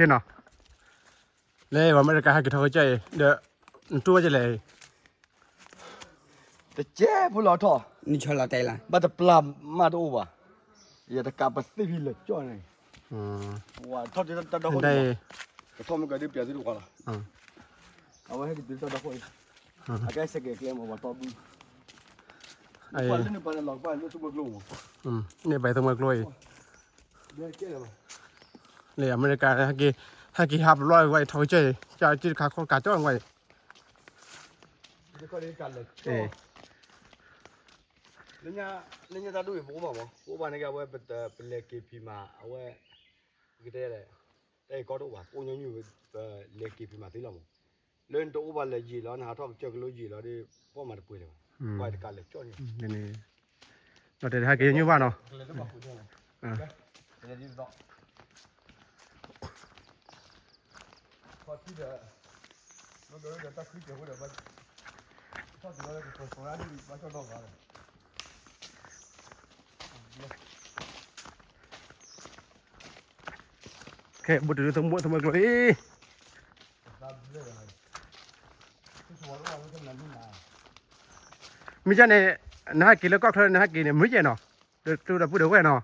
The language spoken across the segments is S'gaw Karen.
ကဲနီၤ, လၢအမဲရကၤဟဲက့ၤထီၣ်ကစၢ်အံၤ ဒီး နတူၢ်ဝဲကလဲၣ်အံၤ, တကဲဖိလီၤထီၣ်, နဆီလီၤတဲလၢ ဘၣ်တပျၢ်မးတအိၣ်ဘၣ်, ယတကးပသ့ၣ်ဖံလၢာ်ကၠီၣ်န့ၣ်, ပှၤထီၣ်တၢ်ဒီခိၣ်န့ၣ်, ကထီၣ်မ့ၢ်ကဒုးပျးသုတခွါလီၤ, အဝဲဟဲက့ၤတုၤတၢ်ဒီခိၣ်အံၤ, အကဲစဲးကဲးကျဲမး ပှၤတီဘု, ပှၤလၢန့ၣ်ပှၤန့ၣ်လီၤကဘၣ်လၢသူမွဲကျိမး, န့ၣ်ပှၤသူမွဲကျိအံၤ, လၢအမဲရကၤ ဟဲက့ၤဟးပလီၢ်ဝဲထီၣ်ကစၢ်အံၤ ကစၢ်တခါခီကးကၠီၣ်ဝဲအံၤ, လၢညါတၢ်ဒိၣ်အံၤ ပအိၣ်ဘၣ်မး ပအိၣ်ဘၣ်န့ၣ်က့ၤ အဝဲ ပလဲၤက့ၤဖံးမး အဝဲ ပကတဲလဲၣ်, တၢ်အံၤကီတအိၣ်ဘၣ် ပအိၣ်ညီနုၢ် ပလဲၤက့ၤဖံးမးသ့လီၤမး, လၢနတအိၣ်ဘၣ်လဲၤယံာ်လီၤ နဟးထီၣ်ကစၢၢ်ကလိယံာ်လီၤဒီး ပှၤမၤတပှဲၤလၢၤဘၣ်, ပှၤတကးလဲၤကၠီၣ်န့ၣ်, ဒီးတဲဟဲက့ၤညီနုၢ်ဘၣ်နီၤ, ခဲ ဘူးတုၤလၢသမူသမူကျိအံၤ, မ့ၢ်ကန့ၣ် နဟဲက့ၤလၢကီၢ်ချၢ နဟဲက့ၤန့ၣ် မ့ၢ်ကဲနီၤ, ဒီးပုၢ်ဒီးဝဲၢ်နီၤ,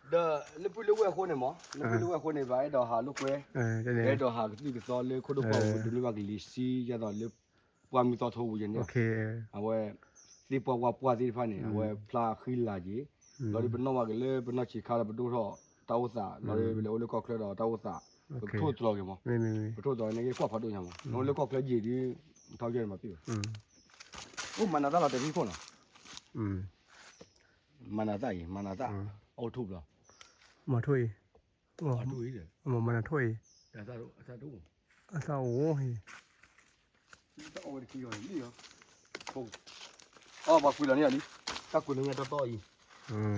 ဒီးလၢပုၢ်လၢဝဲၢ်အဃိန့ၣ်မး လၢပုၢ်လၢဝဲၢ်အဃိန့ၣ် ပအဲၣ်ဒိးဟးလိာ်ကွဲ, ပအဲၣ်ဒိးဟးကသံၣ်ကသီလၢခိၣ်ဒိၣ်ပှၢ်ပူၤ ဒိးန့ၢ်ဘၣ်ကလံၤဆံယဲသိးလၢ ပှၢ်မုၢ်သီထိပူၤယဲန့ၣ်, အဝဲ သ့ၣ်ပှၢ်ဝၣ်ပှၢ်သ့ၣ်တဖၣ်န့ၣ် အဝဲဖျါဃံလၤက့ၤ, လီၤဒီးပနီၣ်ဘၣ်က့ၤလၢပနီၢ်ဆံးခါဒီးပဒိၣ်ထီၣ်တၢ်အိၣ်သး လီၤဒီးပလဲၤအိၣ်လၢကီၢ်ချၢဒီးတၢ်အိၣ်သး, ပကထိၣ်သတြီၤက့ၤမး, ပထိၣ်သတြီၤန့ၣ်က့ၤကွၢ်ဖးဒိၣ်ညါမး နအိၣ်လၢကီၢ်ချၢယံာ်ဒီး, ထီၣ်ကၢန့ၣ်မးပ့ၢ်, အိၣ်မၤနၤသၣ်လီၤတဲာ်ဖံခိၣ်နီၤ, မၤနၤသၣ်အံၤ မၤနၤသၣ်, အိၣ်ထူၣ်ဘျီ, မၤထူၣ်အံၤ, မၤနၤထူၣ်အံၤ, အသၣ်အိၣ်အံၤ, အီၣ်ပှၤကွံာ်လီၤန့ၣ်လံ, တၢ်ကွံာ်လီၤန့ၣ်လံ,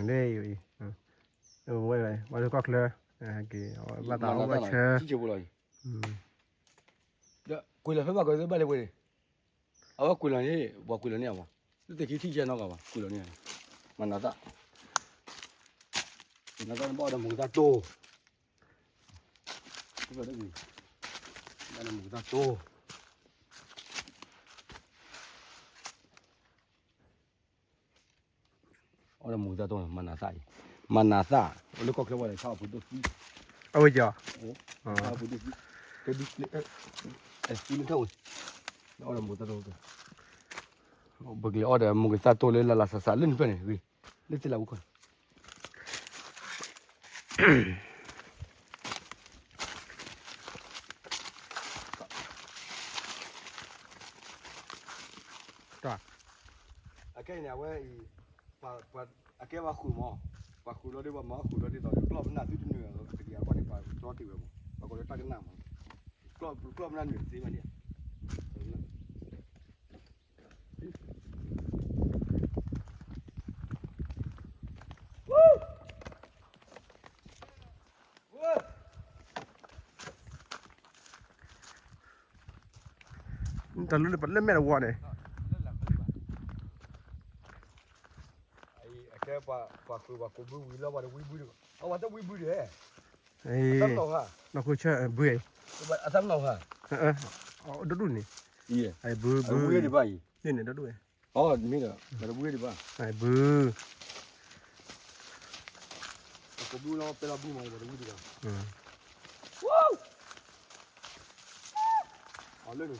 လၢအံၤ, ဝဲဝဲ ဝဲလၢကီၢ်ချၢ, က့ၤ ဘၣ်သးအိၣ်ဘၣ်ဆၢ, ကွံာ်လီၤဖဲဘၣ်ကီးဘၣ်လၢဝဲန့ၣ်, အဝဲကွံာ်လီၤန့ၣ် ပှၤကွံာ်လီၤန့ၣ်အဝဲ, လၢသ့ၣ်ခံထံၣ်ကဲနီၢ်ကီးဘၣ် ကွံာ်လီၤန့ၣ်, မၤနၤသၣ်, မၤနၤသၣ်န့ၣ်ဘၣ်အီၤဒီးမူကသၣ်တိၢ် မူကသၣ်တိၢ်, အီၤဒီးမူကသၣ်တိၢ် မၤနၤသၣ်အံၤ, မၤနၤသၣ်, လၢကီၢ်ချၢဝဲဒီး ဆါအီၣ်ဖုဒိၣ်သံ, အဝဲကီး, ဆါအီၣ်ဖုဒိၣ်သံ, ကဒု, အံၤလၢထီၣ်ဝဲ, အီၤဒီးမူကသၣ်တိၢ်, ပကလဲၤအီၣ်ဒီးမူကသၣ်တိၢ်လၢလၢ်လၢ်ဆးဆးလၢနဖျၢၣ်န့ၣ်ဂ့ၤ, လၢသ့ၣ်လၢဝံခီၣ်န့ၣ် အခဲအံၤန့ၣ် အဝဲအံၤ, အကဲပှၤဃုာ်မး, ပှၤဃုာ်လီၤဒီး ပှၤမၤဃုာ်လီၤဒ်သိး ကျီၢ်ပနၢ်သုတနုာ်အကဒံအဂီၢ်န့ၣ် ပှၤကၠီတ့ၢ်ဝဲမး, ပှၤကိးလၢတၢ်ကနၣ်မး, ကျီၢ်ပနၢ်နုာ်သ့ဘၣ်န့ၣ် တၢ်လၢလၢမဲာ်တဝီန့ၣ်, အကဲပှၤဃုာ်ပှၤကိးဘုဝံၤလီၤ ပှၤတဝံဘုတဂီၤ, အဝဲတဝံဘုတဂီၤ, နီၢ်ခိဆၢဘု, အသးနီၢ်ဟါ, ဒိၣ်ဒိၣ်န့ၣ်, ဘုဘု, န့ၣ်ဒိၣ်ဒိၣ်, အမ့ၢ်ဒီး ပှၤတဝံဒံးဘၣ်, ဘု, ပှၤကိးဘုလီၤ ပဲလီၤဘုမး ပှၤတဝံဒံးဘၣ်, အလၢန့ၣ်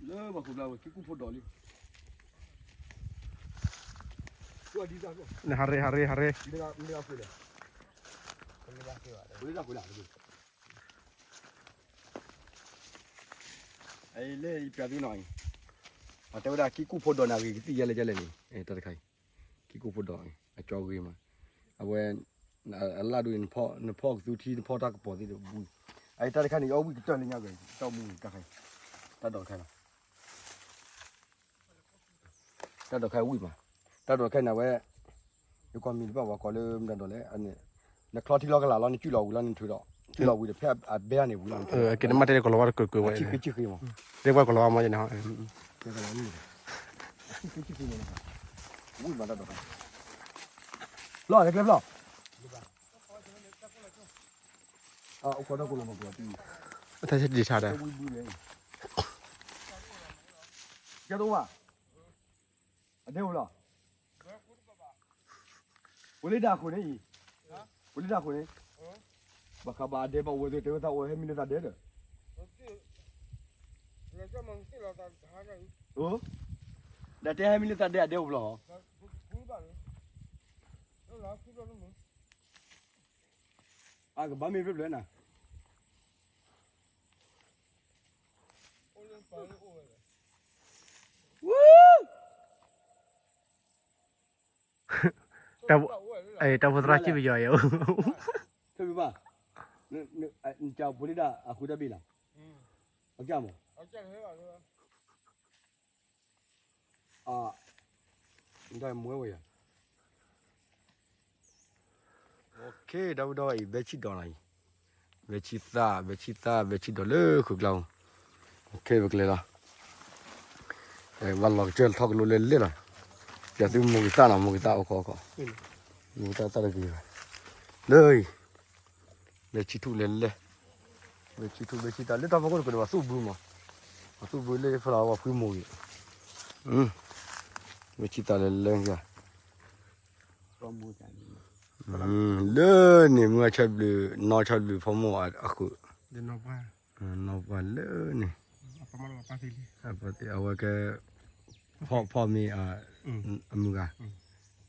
လၢပှၤကူၣ်ဘျါဝဲ ကံကူၣ်ဖိဒီးလံ, နဟးရ့ ဟးရ့ ဟးရ့, မ့ၢ်အကွံာ်လဲၣ်, မ့ၢ်အကွံာ်လဲၣ်, လၢယပြသုနီၤအံၤ, အတဲဝဲဒၣ် ကံကူၣ်ဖိဒီးနၤဂ့ၤ ကသံၣ်ယဲလဲၣ်ယဲလဲၣ်န့ၣ် တၢ်တခါအံၤ, ကံကူၣ်ဖိဒီး အကၠီဂ့ၤမး, အဝဲ အလၢ်ဒိၣ်အံၤ နဖီၣ်ကသူထံ နဖီၣ်တၢ်ကပီၤသ့ၣ်တဘၣ်, အတၢ်တခါန့ၣ် အီၣ်ဝံၣ်ကတၢၢ်လၢညါဂ့ၤ တၢ်မူတခါ, တၢ်ဒိးတခါလီၤ. တၢ်ဒိးတခါဝံၣ်မး, တၢ်ဒိးတခါန့ၣ်ဝဲ, ယကွၢ်မံၤတဘၣ်ဝဲ ကိးလၢမတၤဒိးလဲၣ်, နချီထံလီၤကလာ်လီၤ နကုၢ်လီၤဝံၤလီၤ နထုးဒီး ကုၢ်လီၤဝံၤဒီး ဖဲအဘဲန့ၣ်ဝံၤလီၤ ကနမ့ၢ်တဲကလီၤဝါတကၢၢ်ကၢၢ်ဝဲ, ထံဃ့ကၠံဃ့မး, တဲဝဲကလီၤဝါမးန့ၣ်, ဝံၣ်မးတၢ်ဒိးတခါ, ဖျီၣ်လဲၤကျဲဖျီၣ်, အတၢ်ဒ့ထါဒီး ကဲသိးဝါ, အဒဲအိၣ်လီၤ, ဝဲလၢဒၣ်အဃိန့ၣ်အံၤ, ဝဲလၢဒၣ်အဃိန့ၣ်, ဘၣ်ဃးဘၣ်အဒဲဘၣ်ဝဲသ့ၣ် တဲဝဲသးအိၣ်ဟဲမံလၢသးဒဲဒီး, ဒီးတဲဟဲမံလၢသးဒဲအဒဲအိၣ်ဖျီၣ်, အကဘၣ်မ့ၢ်ဖျၢၣ်ဖျၢၣ်နၤ တၢ်ဖိသရၣ်စံၣ်ပယီၤယဲၢ်, ဖဲဘၣ်, နကဖိလံဒၣ်အဃုတၢ်ဘ့ၣ်လီၤ, အကမၢ်, အ, မွဲဝဲယၤ, ဒီပုၢ်ဒီဝဲၢ်အံၤ ဘဲဆံၣ်ဒီးလီၤအံၤ, ဘဲဆံၣ်သၣ် ဘဲဆံၣ်သၣ် ဘဲဆံၣ်ဒီးလၢဃုာ်ကျါ, ခဲပကလဲၤလီၤ, ဝဲလီၤကစၢၢ်ထီၣ်ကလိလဲၤလဲၣ်လီၤ, ပျဲသုမိၢ်ဂ့ၤသၣ်နီၤ မိၢ်ဂ့ၤသၣ်အိၣ်ခီခီ, မိၢ်ဂ့ၤသၣ်သၣ်တဂ့ၤဘၣ်, လၢအံၤ ဘဲဆံၣ်ထူၣ်လဲၤလဲၣ်, ဘဲဆံၣ်ထူၣ်ဘဲဆံၣ်သၣ် လၢတၢ်ဖီခိၣ်တကဒီးဘၣ်သူၣ်ဘုမး, ဘၣ်သူၣ်ဘုလၢဖီလာ်ဝဲဖှံမိၢ်ဂ့ၤ, ဘဲဆံၣ်သၣ်လဲၤလဲၣ်, လၢန့ၣ် မုၢ်ဂၤဆီဘျုး နီၢ်ဆီဘျုးဖီမိၢ်အဃုာ်, နီၢ်ပှၢ်လၢန့ၣ်, အဝဲကဲ ဖီမ့ၢ်အမုၢ်ဂၤ,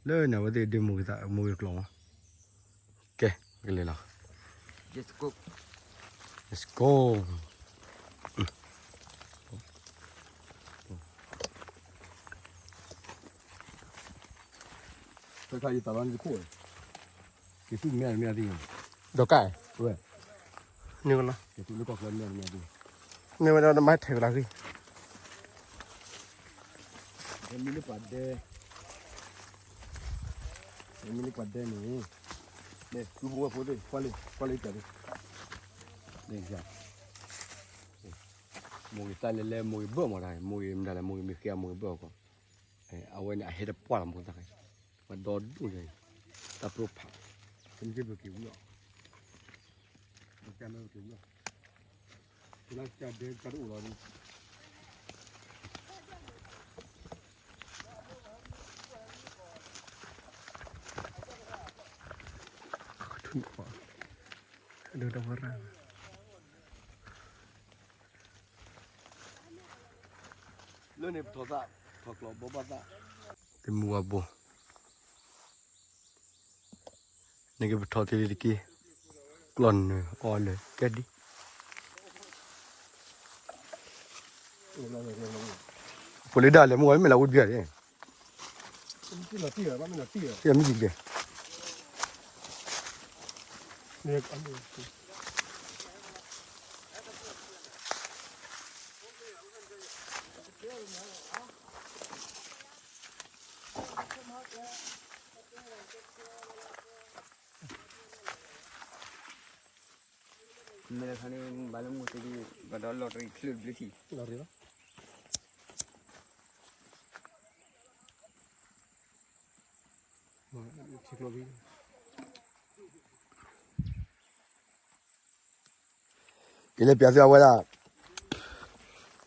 လၢန့ၣ် အဝဲသ့ၣ်ဒ့မိၢ်ဂ့ၤသၣ် မိၢ်ဂ့ၤကျိာ်မး, ကဲ ကလဲၤလီၤ, let's go, တခါယသးလီန့ၣ်တခိၣ်, ကသူၣ်မဲမဲသ့ၣ်ညါ, ဒီးကဲ, ဝဲ, န့ၣ်ကလီၤ, ကသူၣ်လၢကီၢ်ချၢမဲမဲသ့ၣ်, န့ၣ်ဝဲဒၣ်မၤထဲကလၤဂ့ၤ, မံလၢပှၤဒဲ, မံလၢပှၤဒဲန့ၣ်, န့ၣ် သူဖိဝဲၢ်ဖိသ့ၣ် ကွၢ်လၢ ကွၢ်လၢတၢ်ဒ်, န့ၣ် မိၢ်ဂ့ၤသၣ်လဲၤလဲၣ် မိၢ်ဂ့ၤဘၢၣ်မးတၢ်, မိၢ်ဂ့ၤမတၤလဲၣ် မိၢ်ဂ့ၤမ့ၢ်ဃ့အမိၢ်ဂ့ၤဘၢၣ်အီၤကီး, အဝဲန့ၣ်အဟဲတပှၢ်လီၤ မိၢ်ဂ့ၤသၣ်, ပှၤဒီဒူၣ်န့ၣ်, တၢ်ပျိဖး, ပမ့ၢ်က့ၤပက့ၤဝံၤအီၤ, ပက့ၤဝံၤအီၤ, ကလၢကဒဲကတအိၣ်လီၤဒ် လၢန့ၣ်ပထီၣ်သၣ်, ထီၣ်ကျီၢ်ဘိဘၣ်သၣ်, တမူဝၤဘိ, နကပထီၣ်တ့ၢ်လံတက့ၢ်, ကျီၢ်နၢၤအီၤလၢကဲဒ် ဖိလံဒၣ်လဲၤမုၢ်ဝဲမ့ၢ်လၢအိၣ်တဘျီန့ၣ်, တမံၤကဲ, မ့ၢ်လၢခါန့ၣ် ဘၣ်လၢမူသ့ၣ်ဒ် ဘၣ်ဒီးလီၤတရံးချၢၣ်တဘျုးထံၣ်, လီၤတရံးလီၤ, ထံကျိဘံ ယလဲၤပျးသုအဝဲဒၣ်,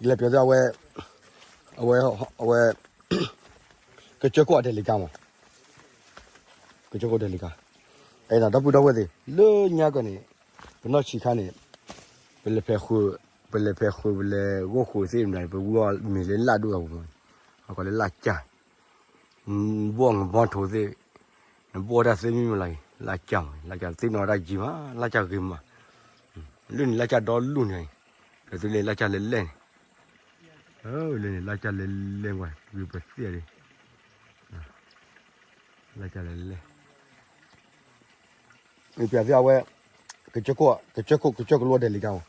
ယလဲၤပျးသုအဝဲ, အဝဲ, အဝဲ, ကစၢၢ်ခိၣ်အဒဲးလံၤကါမး, ကစၢၢ်ခိၣ်ဒဲးလံၤကါ, အဲၣ်ဒၣ်ဒီပုၢ်ဒီဝဲၢ်သ့ၣ် လၢညါကီၢ်န့ၣ်, ပနီၢ်ဆံးခါန့ၣ်, ပလဲၤဖဲးဃုာ်, ပလဲၤဖဲးဃုာ် ပလဲၤဂီၢ်ဃုာ်သ့ၣ်မတၤန့ၣ် ပဝံအီၤမ့ၢ်လၢလၢ်ဒိၣ်အပူၤမး, အကိးလၢလၢ်ကၢ် နဘီၣ်နဘီၣ်ထိးသ့ၣ်, နဘီၣ်တၢ်သ့မံမီၢ်လီၤအံၤ လၢ်ကၢ်မး လၢ်ကၢ်သ့ၣ်နီၣ်တၢ်ယံၤမး လၢ်ကၢ်ဂ့ၤမး, လၢန့ၣ်လၢ်ကၢ်ဒီလူၢ်န့ၣ်, ကသုလၢလၢ်ကၢ်လဲၤလဲၣ်န့ၣ်, လၢန့ၣ်လၢ်ကၢ်လဲၤလဲၣ်ဝဲ ဂ့ၤပသ့ၣ်ဒ်, လၢ်ကၢ်လဲၤလဲၣ် မ့ၢ်ပျးသုအဝဲ, ကစၢၢ်ခိၣ်, ကစၢၢ်ခိၣ်ကစၢၢ်ကလိအဒဲးလံၤကါမး,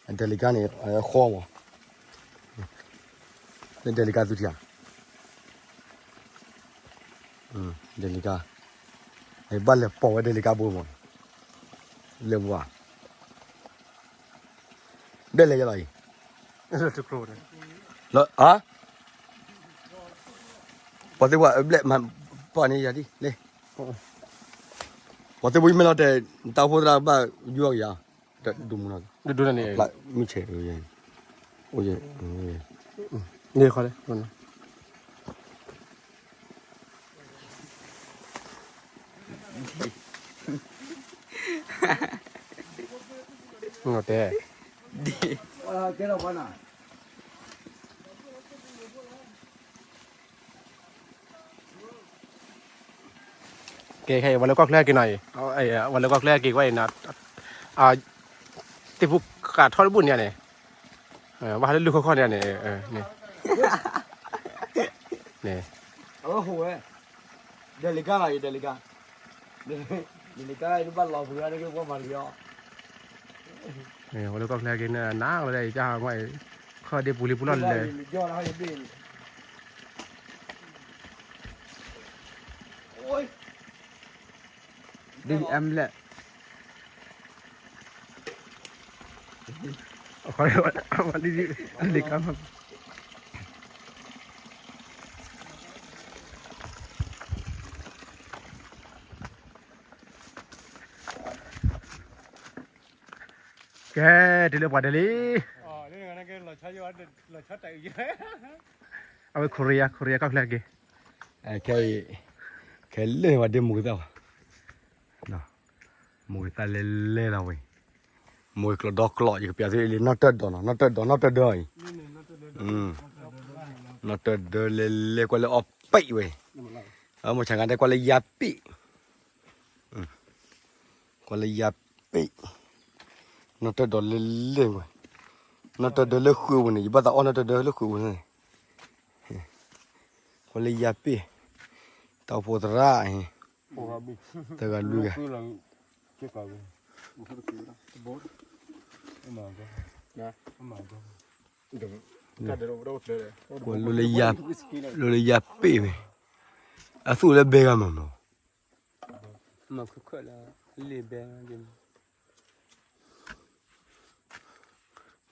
အဒဲးလံၤကါန့ၣ်, ဃီမး, လၢဒဲးလံၤကါသုထံၣ်ဧါ, ဒဲးလံၤကါ, ဘၣ်လဲၤပိာ်ဝဲဒဲးလံၤကါဘိမး, လဲၤဝါ ဘျဲၣ်လဲၤယလီၤအံၤ, လၢ, ပှၤသ့ၣ်ဝဲဘျဲၣ်မၤပှၢ်န့ၣ်ယၤဒ်လဲၣ်, ပှၤသ့ၣ်ဝဲမ့ၢ်လီၤတဲာ်, တၢ်အိၣ်ဖှိၣ်သရၣ်ဘၣ်ယူၤအီၤကယၤ ဒူမူနီၤ, ဒူဒူန့ၣ်န့ၣ်, မုၢ်ဆဲး, အိၣ်ယဲ, န့ၣ်ခီလဲၣ်, တဲ ကဲ ခဲအံၤ ဝဲလၢကီၢ်ချၢက့ၤနီၤအံၤ, ဝဲလၢကီၢ်ချၢက့ၤကွၢ်အံၤနီၤ, သ့ၣ်ဖူဃးထီၣ်တဘူၣ်န့ၣ်န့ၣ်, ဘၣ်ဟးလၢလုၢ်ခီၣ်ခီၣ်န့ၣ်န့ၣ်, န့ၣ်, အဝဲဟိဝဲ, ဒဲးလံၤကါလီၤအံၤ ဒဲးလံၤကါ, ဒဲးလံၤကါ နဘၣ်လီၤပှၤဂၤန့ၣ်က့ၤပှၤမၤတက့ၤအီၤ, ဝဲလၢကီၢ်ချၢက့ၤန့ၣ် နၤဝဲဒၣ်အံၤ ကၢ်ဟးမးအံၤ, ခီၣ်ဒ့ပူၤလံပူၤလီၢ်လၢ ဒ်အမ်လဲၣ်, အခီ လံၤကါမး, ကဲ တုၤလၢပှၤဒဲးလံ, အဝဲ Korea Korea ကီၢ်ချၢက့ၤ, ခဲအံၤ ခဲလၢာ်န့ၣ် ပှၤဒ့မိၢ်ကသၣ်ဘၣ် မိၢ်ကသၣ်လဲၤလဲၤလီၤဝဲ, မိၢ်ကျိးဒီကျိး ယကပျးသုလၢနီၢ်တၢၢ်ဒီးနီၤ, နီၢ်တၢၢ်ဒီး နီၢ်တၢၢ်ဒီးအံၤ, နီၢ်တၢၢ်ဒီးလဲၤလဲၤကွၢ်လၢအီၣ်ပံးဝဲ, အမ့ၢ်ဆါခါတဲကွၢ်လၢယါပံး, ကွၢ်လၢယါပံး, နီၢ်တၢၢ်ဒီးလဲၤလဲၤဝဲ, နီၢ်တၢၢ်ဒီးလၢဃုာ်ဝဲန့ၣ် ယဘၣ်သးအီၣ်နီၢ်တၢၢ်ဒီးလၢဃုာ်ဝဲန့ၣ်, ကွၢ်လၢယါပံး, တၢ်အိၣ်ဖှိၣ်သရၣ်, တဂၤလွံၢ်ဂၤ ကွၢ်လၢယါ, လိၣ်လၢယါပ့ၢ်ဝဲ, အသူၣ်လၢဘဲဂၤမးမး,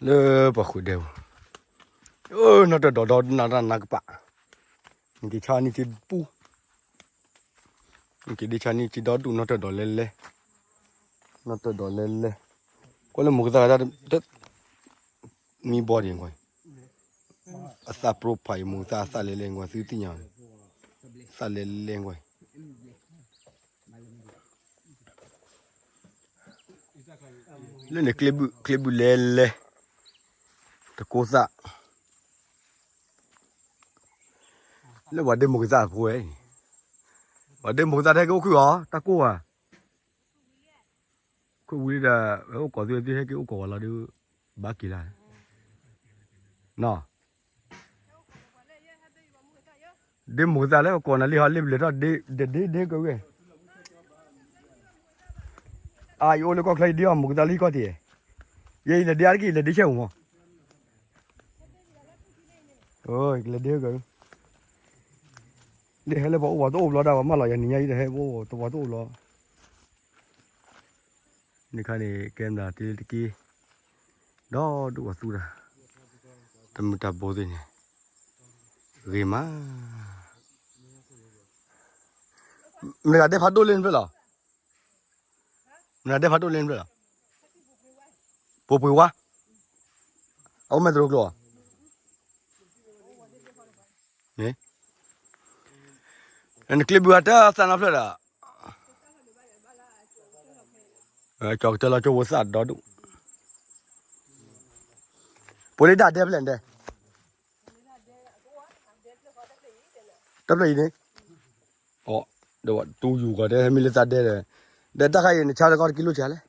လၢပှၤဃုာ်ဒဲးပူၤ, နီၢ်တၢၢ်ဒီးဒီနၤတၢ်နါကပၤ, နက့ၤဆါနံၣ်က့ၤပူ, နက့ၤဒ့ဆါနံၣ်က့ၤဒီဒူၣ် နီၢ်တၢၢ်ဒီးလဲၤလဲၤ, နီၢ်တၢၢ်ဒီးလဲၤလဲၤ, ကွၢ်လၢမိၢ်ကသၣ် မံဘီဒံးကွၢ်, အသၣ်ပရိဖးအံၤ မိၢ်ကသၣ်အသၣ်လဲၤလဲၤကွၢ် သုသ့ၣ်ညါ, သၣ်လဲၤလဲၤကွၢ်, လၢန့ၣ် ကျ့ဘုၣ်လဲၤလဲၤ, တကိးသၣ် လၢပှၤဒ့မိၢ်ကသၣ်အဖိဝဲ, ပှၤဒ့မိၢ်ကသၣ်တဟဲက့ၤအိၣ်ခုၣ်အီၤ တၢ်ကိၢ်ဧါ, ခိၣ်ဝံၤဒီး ဟဲအိၣ်ကိးသု သုဟဲက့ၤအိၣ်ကိးဝဲလီၤဒုး ဘၣ်က့ၤလၢ်, နီၤ, ဒ့မိၢ်ကသၣ်လၢပကိးနၤလံဟီ လ့ပလဲၤထီၣ် ဒ့ဒ့ဒ့ကဝဲ, အါ ယအိၣ်လၢကီၢ်ချၢ ယဒ့အီၤမိၢ်ကသၣ်လၢဟံၣ်ကီၢ်တံၢ်, ယဲယလဲၤဒ့အါတက့ၢ် ယလဲၤဒ့ဆဲးအိၣ်မး ကလဲၤဒ့က, ဒ့ဟဲလၢပှၤအိၣ်ပှၤတအိၣ်ဘျီဒၣ် ပှၤမၢလီၤယၤနံၤညါအံၤ တဟဲပှၤအိၣ်ပှၤတအိၣ်ဘျီ, န့ၣ်ခါန့ၣ် ကဲမနုၤတ့လၢတက့ၢ်, ဒီဒူၣ်ပှၤသူတၢ်, တမုာ်တၢ်ဘိသ့ၣ်န့ၣ်, ဂ့ၤမး, မတၤဂၤဒဲးဖးဒိၣ်လၢနဖျၢၣ်လီၤ, မတၤဂၤဒဲးဖးဒိၣ်လၢနဖျၢၣ်လီၤ, ပှ့ၤပှ့ၤဝါ, အအိၣ်မဲာ်တရူးကျိၤ, နကျ့ဘုၣ်အတၢ်သၣ်နီတဖျၢၣ်ဒီး, ကၠီကတၢၢ်လီၤကၠိဖိသၣ် ဒီဒူၣ်, ပှ့ၤလၢဒၣ်ဒဲဖျၢၣ်န့ၣ်ဒဲး, တဖျၢၣ်အံၤန့ၣ်, ဒီးတူယူၤကီးတဲ မ့ၢ်လၢသးဒဲဒီး, ဒီးတၢ်ခါအံၤ နဆါတကီၢ်တကံလိၣ်ဆါလဲၣ်,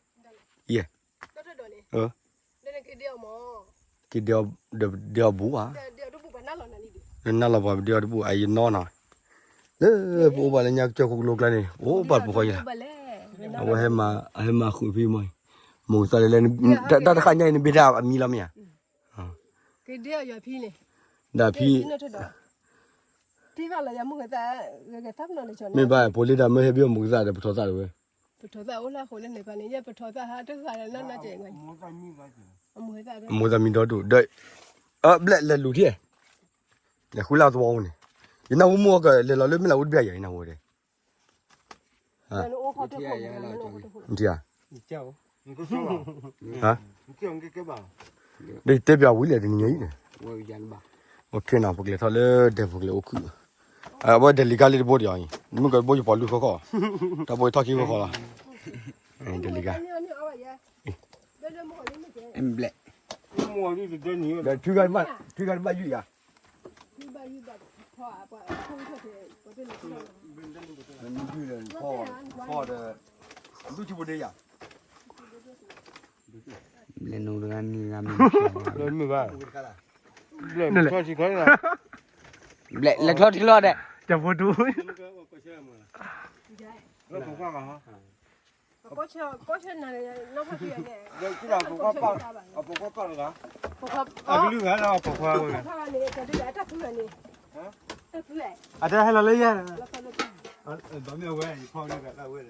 ယဲၢ်, က့ၤဒဲးအီၤ ဒဲးအီၤဘူးဧါ, နနၢ်လီၤပှၤပဒဲအီၤတဘူး အယနီၢ်နီၤ, လၢပအိၣ်ဘၣ်လၢညါကစၢၢ်ခိၣ်ကလိကျါန့ၣ် ပအိၣ်ဘၣ်တပူၤဃီယဲၢ်, အဝဲဟဲမၤဃုာ်ဖဲမး, မိၢ်ကသၣ်လဲၣ်လဲၣ်, တၢ်တခါညါအံၤ နဘ့ၣ်တၢ်အမံၤလီၤမ့ၢ်ဧါ, ဒၣ်ဖံ, မ့ၢ်ဘၣ်ဖိလ့တၢ်မ့ၢ်ဟဲဘ့ၣ်အီၤမိၢ်ကသၣ်ဒီး ပထီၣ်သၣ်တဝဲ, ပထီၣ်သၣ်အိၣ်လၢအဃိလၢန့ၣ်ပှၤန့ၣ် ယဲၢ်ပထီၣ်သၣ်ဟးတဃာ်ဒီးနီၢ်နီၢ်ကဲး, အမိၢ်သၣ်မံဒီဒူၣ်ဒီး, ဘျဲၣ်လဲၤလူၤထံၣ်, လဲၤဃုလၢသဝီအိၣ်န့ၣ်, ယနၢ်ဟူမိၢ်အီၤကလဲၤလီၤလၢမ့ၢ်လၢအိၣ်တဘ့ၣ်ယၤ ယနၢ်ဟူဒီး, ထံၣ်ဧါ, ဟါ, ဒီးတဲပၠးဝံၤလဲၣ်တနံၤညါအံၤန့ၣ်, အိၣ်ခ့နီၤ ပကလဲၤထီၣ်လၢဒဲဖိကလဲၤအိၣ်ခုၣ်, အဝဲဒဲလံၤကါလၢတဘိဒံးအံၤ မုၢ်ကဘိယပှၤလုၢ်ဃီဃီ, တၢ်ဘိယထီၣ်ခံဃီဃီလီၤ, ဒဲလံၤကါ, ဘျဲၣ်, ဒီးထုဂၤတဘၣ်ယုၢ်ယၤ ဘျဲၣ်နူတဂၤနံၤဂၤမ့ၢ်, ဘျဲၣ်မုၢ်ဘၣ်, ဘျဲၣ်မုၢ်ထီၣ်ထံချီန့ၣ်, ဘျဲၣ်လဲၤထီၣ်ထံလီၤဒဲး, တၢ်ဖိတူ, အတၢ်ဟဲလီၤလၢယဲၢ်, ဘၣ်မ့ၢ်အဝဲ ယဖီၣ်လၢဂၤတၢ်ဝဲ